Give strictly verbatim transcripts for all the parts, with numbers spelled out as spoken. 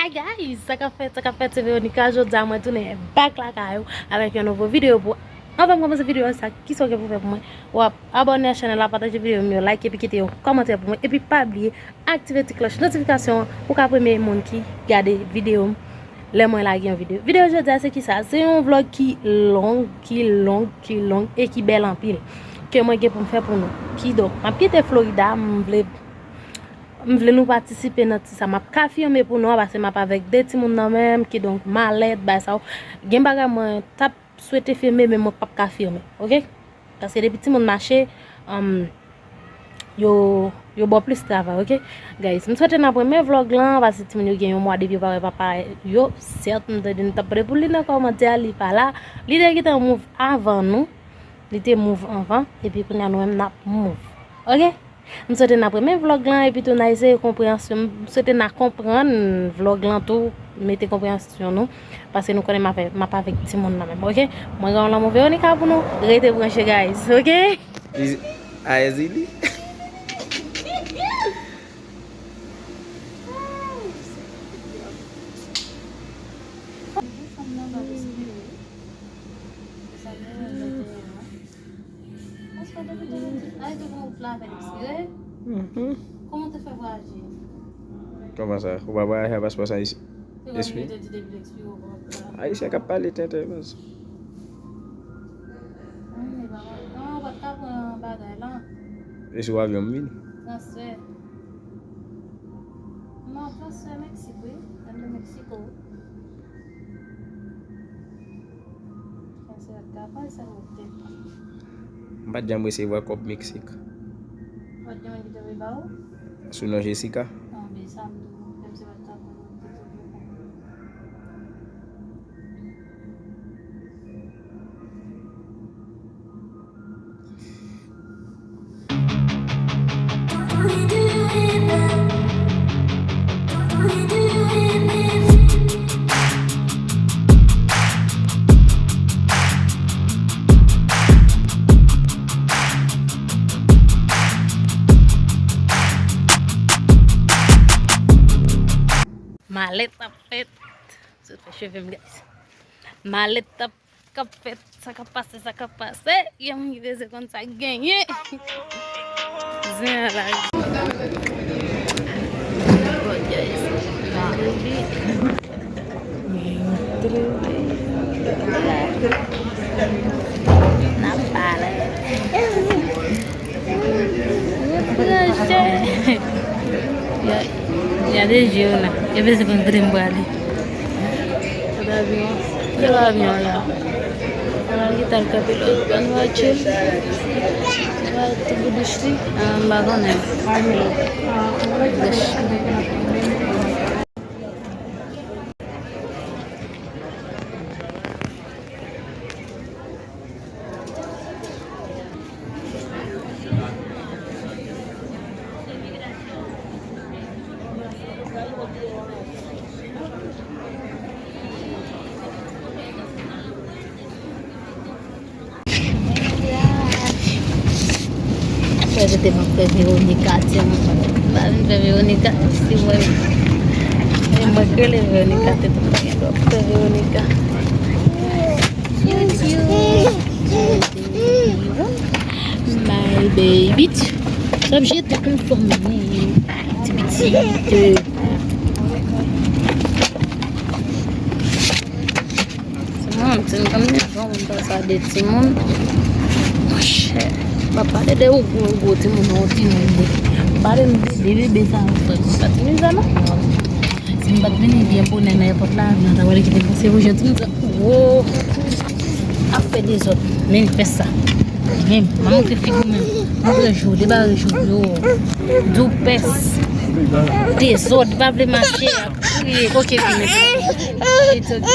Hi guys, sa k ap fèt, sa k ap fèt, se Veronica. Jodi a mwen tounen back lakay ou avèk yon nouvo videyo pou, anvan m kòmanse videyo sa, kisa w gen pou fè pou mwen? W ap abòne a chanèl la, pataje videyo m yo, like epi kite yon kòmantè pou mwen. Epi pa bliye aktive ti klòch notifikasyon an pou w ka premye moun ki gade videyo m lè mwen lage yon videyo. Videyo jodi a se kisa? Se yon vlog ki long, ki long, ki long e ki bèl anpil ke mwen gen pou m fè pou nou. Kidonk, m ap kite Florida, m vle M vle nou patisipe nan ti sa m ap ka filme pou nou an, paske m ap avèk de timoun nan menm, kidonk malèt, bagay sa yo. Gen bagay mwen t ap swete filme, men mwen p ap ka filme, oke? Paske depi timoun mache, um, yo, yo ba w plis travay, oke? Guys, m swete n ap renmen vlog lan, paske timoun yo gen yon mwa depi yo pa wè papa yo. Sèt, m tande nou t ap pale pou li nan kòmantè a, li pa la. Li te gentan move avan nou. Li te move anvan, epi kounye a nou menm n ap move. Oke? M swete n ap renmen vlog lan, epi tou n a eseye konpreyansyon. M swete n a konprann vlog lan tou, mete konpreyansyon nou, paske nou konnen m ap, m ap avèk timoun nan menm, oke? Mwen gen yon lanmou Veronica pou nou, rete branche, guys, oke? Is- A Ezili? Paspò depi de mil dis. A, e te pran wout la avè l ekspire? Mhm. Kòman w te fè vwayaje? Kòman sa? Ou pa vwayaje a paspò sa isi? Se kòm yo te di depi l ekspire, ou pa wout la. Ayisyen k ap pale tenten, baz. Wi, men papa, non, ou pa t ka pran bagay lan. E sou avyon m vini? Transfè. Non, transfè Meksik, wi. Menm de Meksiko. Transfè a t ka pran sa nan tèt. M pa t janm resevwa kòb Meksik. Ou pa t gen moun ki te voye ba ou? Sou non Jessica. Non, men sa m di w, menm si w pa t ka pran nan tèt ou. Malèt ap fèt. Sot fè cheve m, guys. Malèt ap k ap fèt, sa k ap pase, sa k ap pase. Gen moun ki te se konn sa k genyen. Zen an la. Bon, guys. Mwen twouve. N ap pale. Gade je yo la. Yo bezwen konn kote m prale. Kote avyon an? Kote avyon an la? Ala ki t al kanpe lòt bò, nou al chill. Nou al ti boudouch li. Ah, m pa konnen. Goch. Apre, se te m ap fè Veronica, ti moun. Pa vin fè Veronica, si mwen, e mwen k rele Veronica, te tou pa gen dwa fè Veronica. Chou, chou. My baby. Sa ap jete konfòm li. Ti pitit. Timoun, timoun, kòm yon moun pa sa de timoun. Monchè, pa pale de ou gwo, ou gwo timoun, ou timoun gwo. Pale m de, de bebe sa, frè m. Pa timoun sa, non. Si m pa t vini byen bonè nan èpòt la, avyon an ta pral kite m pase pou jan timoun sa. Wo! Ap fè dezòd. Men fè sa. Men, m a montre figi w menm. Montre jou, debare jou yo. Doupès. Dezòd, pa vle mache. Kriye. Ok, vini. It's ok.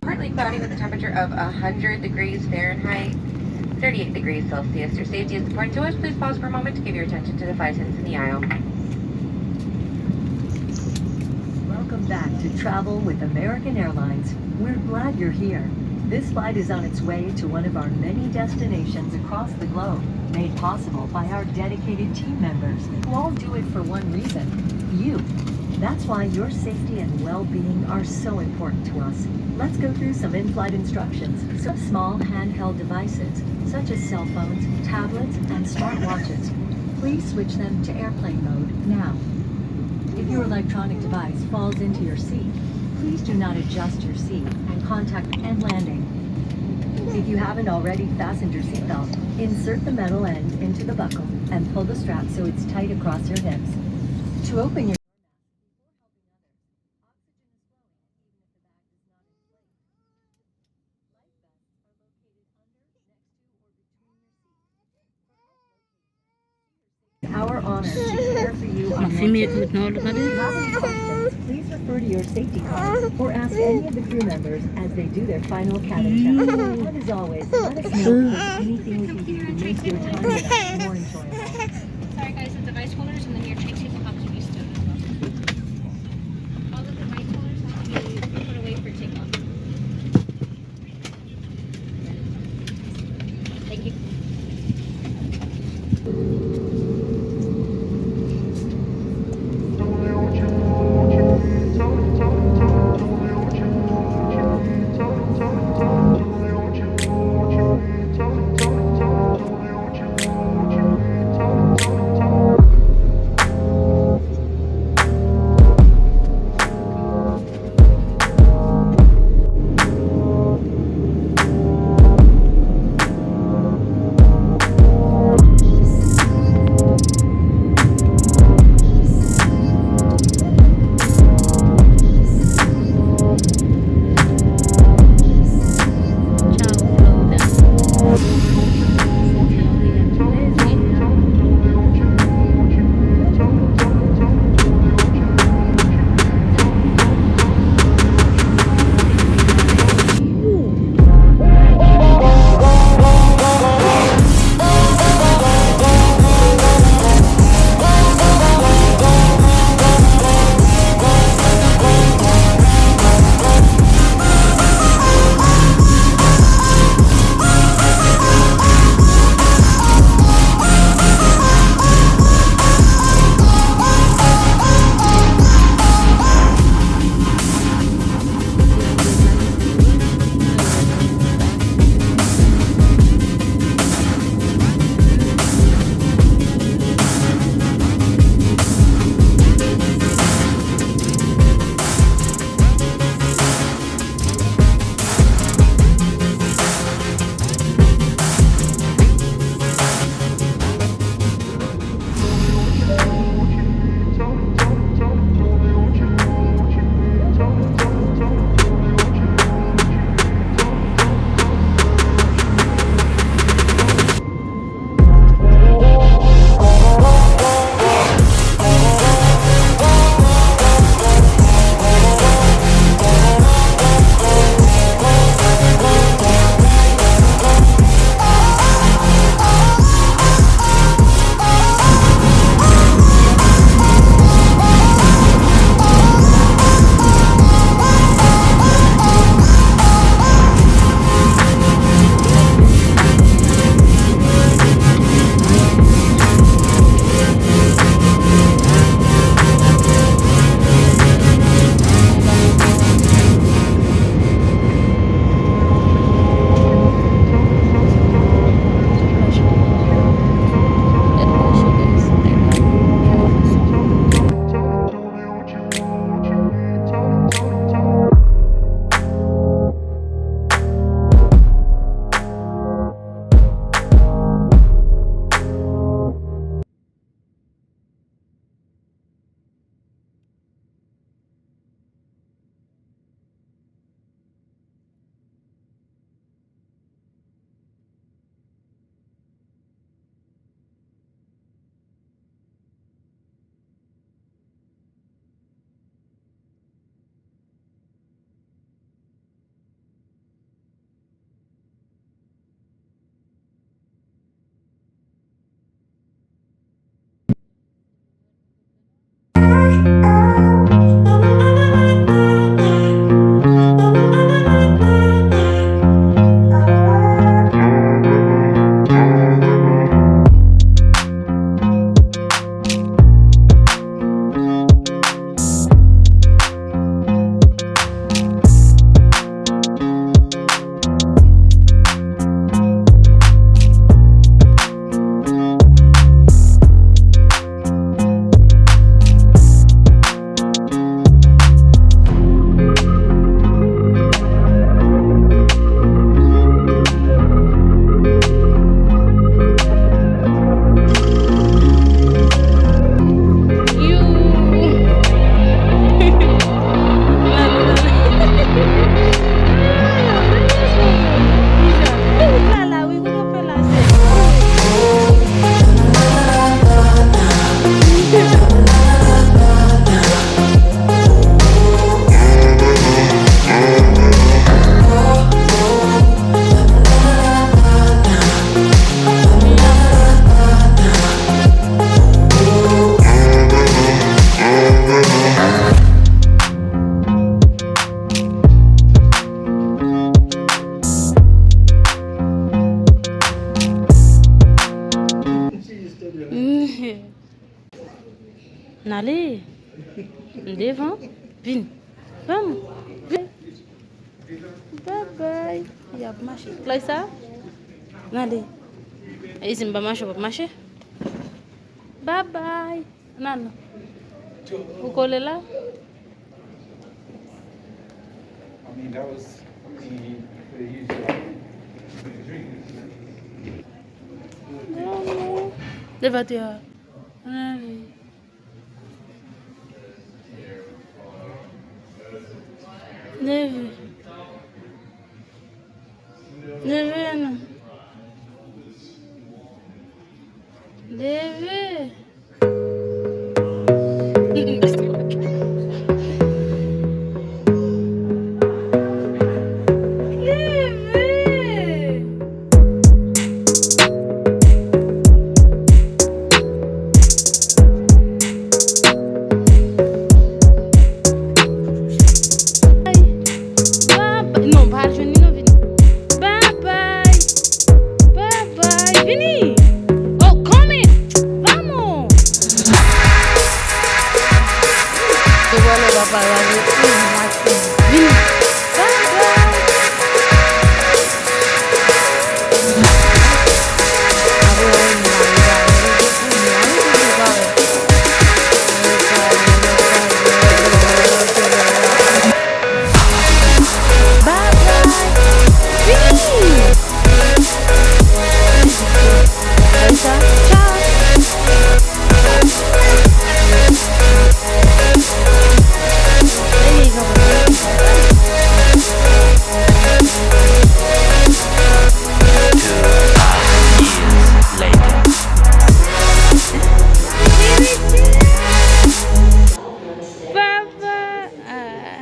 Currently cloudy with a temperature of one hundred degrees Fahrenheit, thirty-eight degrees Celsius. Your safety is important to us. Please pause for a moment to give your attention to the five cents in the aisle. Back to travel with American Airlines. We're glad you're here. This flight is on its way to one of our many destinations across the globe, made possible by our dedicated team members, who all do it for one reason: you. That's why your safety and well-being are so important to us. Let's go through some in-flight instructions. Some small handheld devices, such as cell phones, tablets, and smartwatches. Please switch them to airplane mode now. If your electronic device falls into your seat, please do not adjust your seat and contact and landing. If you haven't already fastened your seatbelt, insert the metal end into the buckle and pull the strap so it's tight across your hips. To open your Our honor to care for you on your journey. If you have any questions, please refer to your safety card or ask any of the crew members as they do their final cabin check. And as always, let us know if there's anything we can do to make your time with us more enjoyable. Sorry guys, the device holders in the near tray table have to be stowed as well. All the device holders have to be put away for takeoff. Thank you. Devan, vin. Vamos. Vin. Bye bye. Y ap mache. Clarissa, n ale. E si m pa mache, w ap mache. Bye bye. Nan, nan. Ou kole la? I mean, that was, I mean, they used to drink. Leve atè a. Ann ale. Leve. Leve non. Leve. Leve. Bye bye. Non, pa al jwenn li non, vini. Bye bye. Bye bye. Vini. Oh, come in. Vamos. Vini. Bye bye. Papa, ah.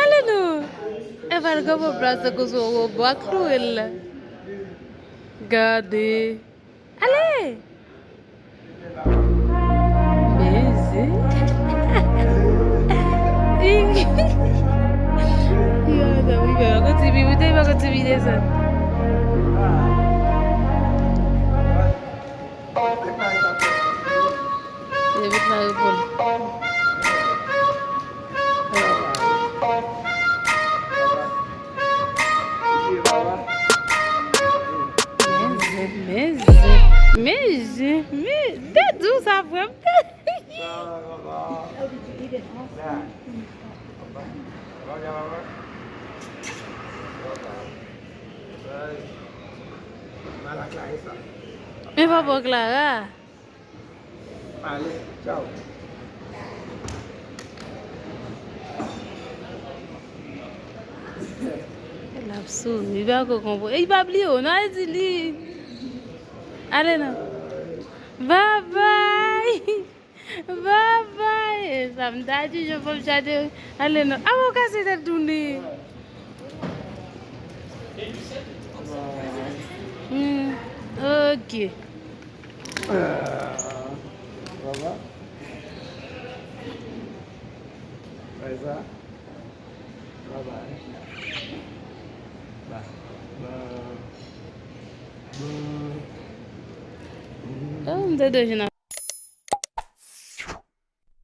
Ale non. E pa l gen bon plas tankou se yon wobo a k loure l la. Gade. Ale! Mezi. Yo, mezanmi, mwen pa konn ti pi moute, mwen pa konn ti pi desann. Yo met la yo pou li. Mezi, mezi, mezi, mezi, te di w sa vre m te. Men papa Clara. Ale, tchaw. L ap souri, li pa ko konprann. E li pa bliye w, non, e di li. Ale non. Bye bye. Bye bye. E sa m ta di, je fò m chate. Ale non. Avan w kase tèt tounen. Hmm, ok. Ah, papa. Fè sa. Papa. Ba, ba, ba. Oh, m te dwe jwenn